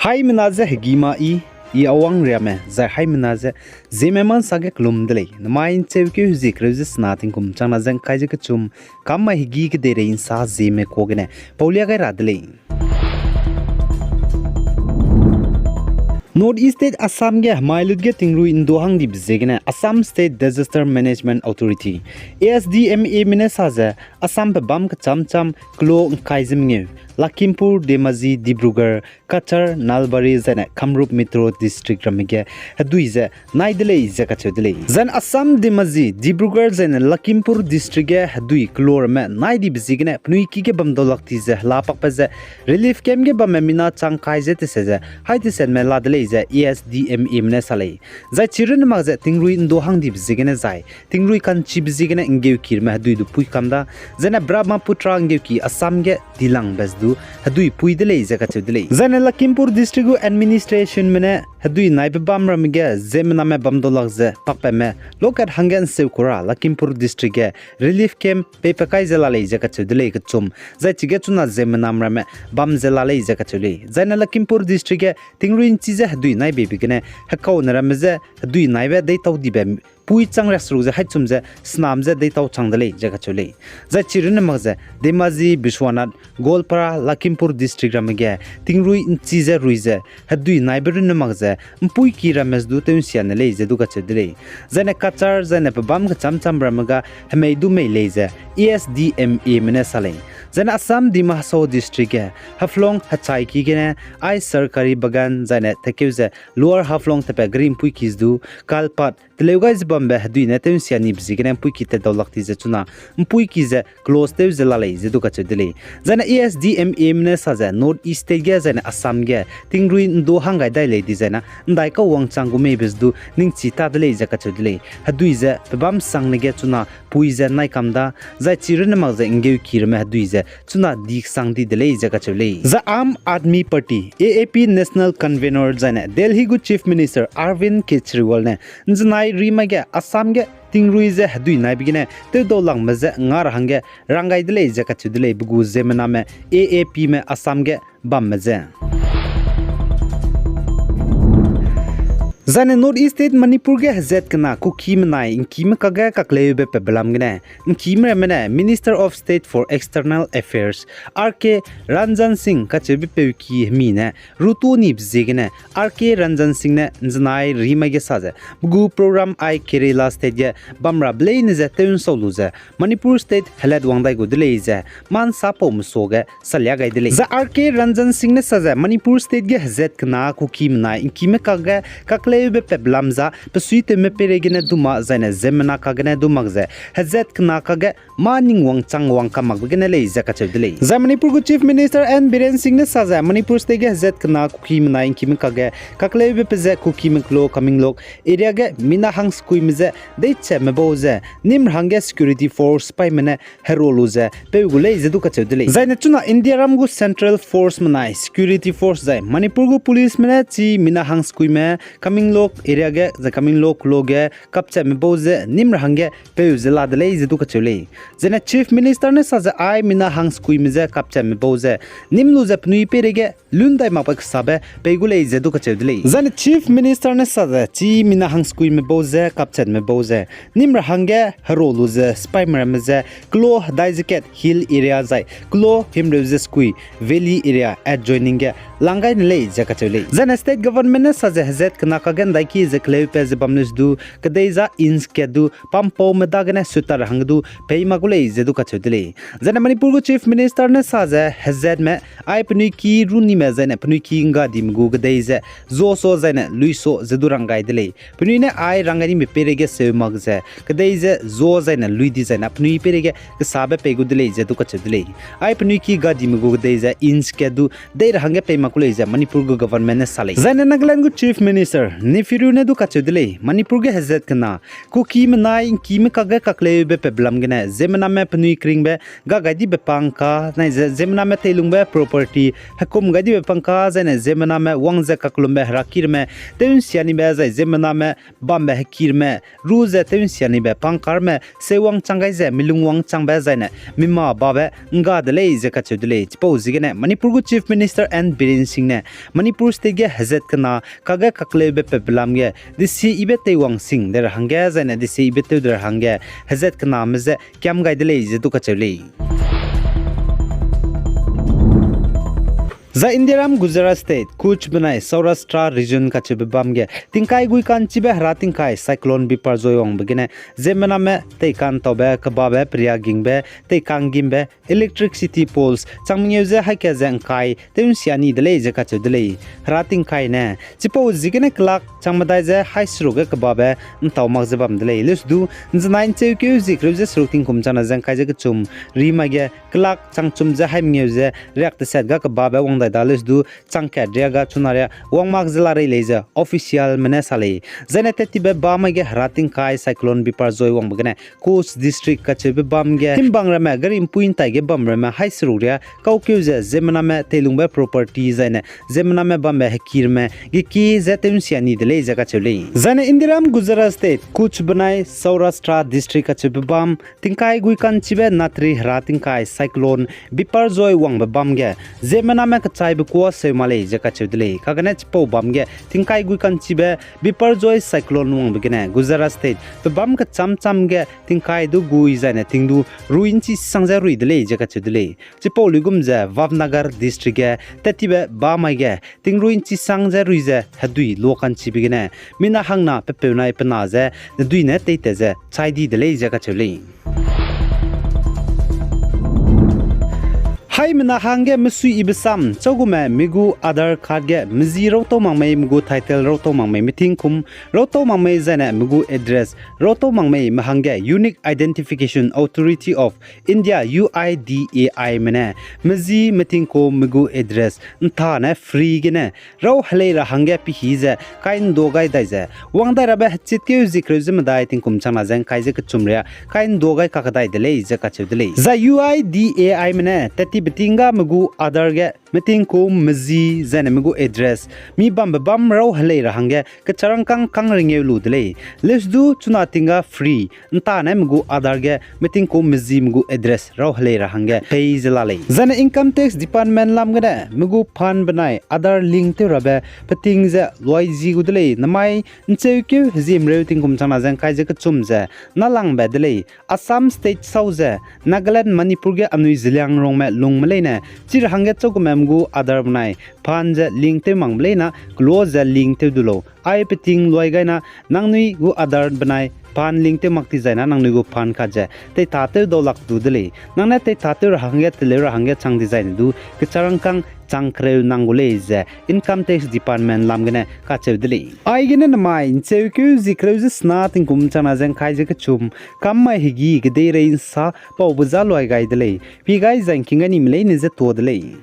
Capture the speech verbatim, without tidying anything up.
Haimena ze hegî ma i, i awang riame, zai haimena ze Zeme Mansa ge kelum de lei. Namai ’ncheukeu hezie kereu ze sena tingkum changna ze ’ngkai ze kechum, kam mai hegî kedeirei ’nsa Zeme kuâ gene paulia gai ra de lei. North East State Assam ge hemai lut ge tingrui ’ndu hang dibe ziegene Assam State Disaster Management Authority, A S D M A me ne sa ze Assam pe bam kechâm châm kelo ’ngkai ze mengeu, Lakhimpur, Dhemaji, Dibrugarh, Cachar, Nalbari zaine Kamrup Metro District ramme ge hedui ze nai de lei ze kacheu de lei. Zaine Assam Dhemaji, Dibrugarh zaine Lakhimpur District ge hedui kelo ramme nai dibe ziegene penui ki ge bam dau lak ti ze hela pakbe ze relief camp ge bamme mina chang kai ze tese ze hai tesetme la de lei ze A S D M A me ne sa lei. Zai chi runne mak ze tingrui ’ndu hang dibe ziegene zai tingrui ka'nchibe ziegene ’nggeuki ramme hedui du pui kam da, zaine Brahmaputra ’nggeuki Assam ge dilangbe ze du hedui pui de lei ze kacheu de lei. Zaine Lakhimpur District gu administrationme ne hedui naibe bam ramme ge ziemmename bam dau lak ze pakpatme lokat hangge ’nseu kura Lakhimpur District ge relief camp peipat kai ze la lei ze kacheu de lei kechum, zai chige chuna ziemmenam ramme bam ze la lei ze kacheu lei. Zaine Lakhimpur District ge tingrui ’nchi ze hedui nai beibe gene hekaune ramme je hedui naibe deitau dibe pui chang riakseruk ze haichum ze senam ze deitau chang de lei ze kacheu lei. Zai chi runne mak ze Dhemaji, Biswanath, Goalpara, Lakhimpur District ramme ge tingrui ’nchi ze rui ze hedui naibe runne mak ze ’mpuiki ramme ze du tew ’nsia ne lei ze du kacheu de lei. Zaine Cachar zaine pe bam kechâm châm ramme ga hemei du mei lei ze A S D M A me ne sa lei. Zaine Assam Dima Hasao District ge Haflong hechaiki gene ai Sarkari Bagan zaine tekeu ze Lower Haflong tepe geri ’mpuiki ze du kalpat teleu gai ze bambe hedui ne tew ’nsia nibe ziegene ’mpuiki tat dau lak ti ze chuna ’mpuiki ze close tew ze la lei ze du kacheu de lei. Zaine A S D M A me ne sa ze North East State ge zaine Assam ge tingrui ’ndu hang gai dai lei dizaina ’ndaikau wangchang gu meibe ze du ningchi ta de lei ze kacheu de lei. Hedui ze pe bam sangne ge chuna pui ze nai kam da, zai chi runne mak ze ’nggeuki ramme hedui ze chuna di kesang di de lei ze kacheu lei. Zai Aam Aadmi Party, A A P National Convener zaine Delhi gu Chief Minister Arvind Kejriwal ne ’nzenai ri mai ge Assam ge tingrui ze hedui naibe gene tewdau langme je nga ra hangge rang gai de lei ze kacheu de lei, pe gu ziemmename A A P me Assam ge bamme je. Zaine North East State Manipur ge hezat kena Kuki menai ’ngkime kakge kakleube pe belam gene ’ngkime ramme ne Minister of State for External Affairs, R K Ranjan Singh kacheube peuki hemi ne rutu nibe ziegene R K Ranjan Singh ne ’nzenai ri mai ge sa ze, pe gu program ai Kerala State ge bamrabe leine je tew ’nsau lu ze Manipur State helat wang dai gu de lei ze ma'nsapaume suage salia gai de lei. Zai R K Ranjan Singh ne sa ze Manipur State ge hezat kena Kuki menai ’ngkime kakge kakleube pe belam za pe suitewme peireigene du mak zaine ziemmena kagene du mak ze hezat kena kakge mâ ning wangchang wang kam makbe gene lei ze kacheu de lei. Zai Manipur gu Chief Minister N Biren Singh ne sa ze Manipur State ge hezat kena Kuki menai ’ngkime kakge kakleube pe je Kukime kelo Kamjong Lok area ge mina hangsekuime je deichame bau ze nîm ra hangge security force paîme ne hero lu ze peu gu lei ze du kacheu de lei. Zaine chuna Indiaram gu Central Force menai security force zai Manipur gu policeme ne chi mina hangsekuime Kamjong Lok area ge zai Kamjong Lok kelo ge kapchatme bau ze nîm ra hangge peu ze la de lei ze du kacheu lei. Zaine Chief Minister ne sa ze ai mina hangsekuime je kapchatme bau ze nîm lu ze penui peireige lun dai makbe kesabe pei gu lei ze du kacheu de lei. Zaine Chief Minister ne sa ze chi mina hangsekuime bau je kapchatme bau ze nîm ra hangge hero lu ze sipaime ramme je kelo hedai ze kat hill area zai kelo himreu ze sekui valley area adjoining ge lang gai ne lei ze kacheu lei. Zaine state government ne sa ze hezat kena kakge ’ndaiki ze keleupat ze bam lei ze du kedei za inch kat du pampaume dagene suta ra hangge du pei mak gu lei ze du kacheu de lei. Zaine Manipur gu Chief Minister ne sa ze hezatme ai penui ki runime zaine penui ki ’nggadime gu kedei ze zuaso zaine luiso ze du rang gai de lei. Penui ne ai rang gai nime peireige seu mak ze kedei ze zua zaine lui dizaina penui peireige kesabe pei gu de lei ze du kacheu de lei. Ai penui ki gadime gu kedei ze inch kat du dei ra hangge pei mak gu lei ze Manipur gu government ne sa lei. Zaine Nagaland gu Chief Minister Neiphiu Rio ne du kacheu de lei, Manipur ge hezat kena Kuki menai ’ngkime kakge kakleube pe belam gene ziemmename penui keringbe ga gai dibe pang ka nai ze ziemmename teilungbe property hekum gai Ibe pangka zaine ziemmename wang ze kakellumbe heraki ramme, tew nsia nibe zai ziemmename bambe heki ramme, ru ze tew nsia nibe pangka ramme, seuwang chang gai ze milungwang changbe zaine, mi mâ babe ngga de lei ze kacheu de lei. Chipau ziegene Manipur gu Chief Minister N Biren Singh ne Manipur State ge hezat kena kage kakleube pepelam ge, desie ibe teiwang sing de ra hangge zaine desie ibe tew de ra hangge, hezat kename je kiam gai de lei ze du kacheu lei. Zai Indiaram Gujarat State, Kutch benai Saurashtra Region kacheube bam ge, tingkai gui ka'nchibe hera tingkai Cyclone Biparjoy wangbe gene, ziemmename teika'ntaube kebabe periagingbe, teika'nggimbe, electricity poles, chang mengeu ze haika ze ngkai, tew nsia ni de lei ze kacheu de lei. Hera tingkai ne, chipau ziegene kelak chang medai ze hai seruk ge kebabe ntau mak ze bam de lei. Leusdu, nzenai ncheukeu zie kereu ze seruk tingkum changna ze ngkai ze kechum, rimai ge kelak changchum ze hai mengeu ze riak teset ga kebabe wang dai da leusdu, chang kat riak ga chuna riak wang mak ze la rei lei ze officialme ne sa lei. Zaine tettibe bamai ge hera tingkai Cyclone Biparjoy wangbe gene, Kutch District kacheube bam ge, himbang ramme gari mpui ntai ge bam ramme hai seruk riak kaukeu ze ziemmename teilungbe property zaine ziemmename bambe heki ramme geki ze tew nsia ni de lei ze kacheu lei. Zaine Indiaram Gujarat State, Kutch benai Saurashtra District kacheube bam, tingkai gui ka'nchibe natri hera tingkai Cyclone Biparjoy wangbe bam ge, ziemmename kechaibe kuâ seu ma lei ze kacheu de lei. Kagene chipau bam ge tingkai gui ka'nchibe Biparjoy Cyclone wangbe gene Gujarat State pebâm kecham cham ge tingkai du gui zaine ting du rui nchi sang ze rui de lei ze kacheu de lei. Chipau luigum ze Vavnagar District ge tettibe bamai ge ting rui nchi sang ze rui ze hedui luaka'nchibe gene, mina hangna pepeu nai pe na ze, hedui ne teite ze chai di de lei ze kacheu lei. Haimena hangge mesuiyibe sam, chaugume mi gu Aadhaar card ge mezi rautau mak mei, mi gu title rautau mak mei, mi tingkum rautau mak mei zaine mi gu address rautau mak mei, me hangge Unique Identification Authority of India, U I D A I me ne, mezi, mi tingkum, mi gu address ntane free gene rau helei ra hangge pehî ze kai ndua gai dai ze, wang dai rabe hechitkeu zie kereu ze medai tingkum changna ze ngkai ze kechum riak kai ndua gai kakdai de lei ze kacheu de lei. Zai U I D A I me ne tettibe ting ga mi gu Aadhaar ge mi tingkum, mezi, zaine mi gu address, mi bambe bam rau helei ra hangge kecharangkâng kang rengeu lu de lei. Leusdu chuna ting ga free ntane mi gu Aadhaar ge mi tingkum, mezi, mi gu address rau helei ra hangge pei ze la lei. Zaine Income Tax Department lam gene mi gu PAN benai Aadhaar link tew rabe peting ze luai zi gu de lei. Namai ncheukeu hezimreu tingkum changna ze ngkai ze kechum ze nâlangbe de lei. Assam State sau ze Nagaland, Manipur ge anui Zeliangrongme lungme leine, chi ra hangge chaugume mi gu Aadhaar benai PAN ze link tew makbe leina, kelo ze link tew du lau. Ai peting luai gaina, nangnui gu Aadhaar benai PAN link tew mak ti zaina nangnui gu PAN card ze teitatew dau lak du de lei. Nang ne teitatew ra hangge teleu ra hangge chang dizaine du kecharangkâng chang kereu nang gu lei ze Income Tax Department lam gene kacheu de lei. Aigene namai ncheukeu zie kereu ze sena tingkum changna ze ngkai ze kechum, kam mai hegî kedeirei nsa paube za luai gai de lei. Pi gai zai ngking gai nime leine ze tuâ de lei.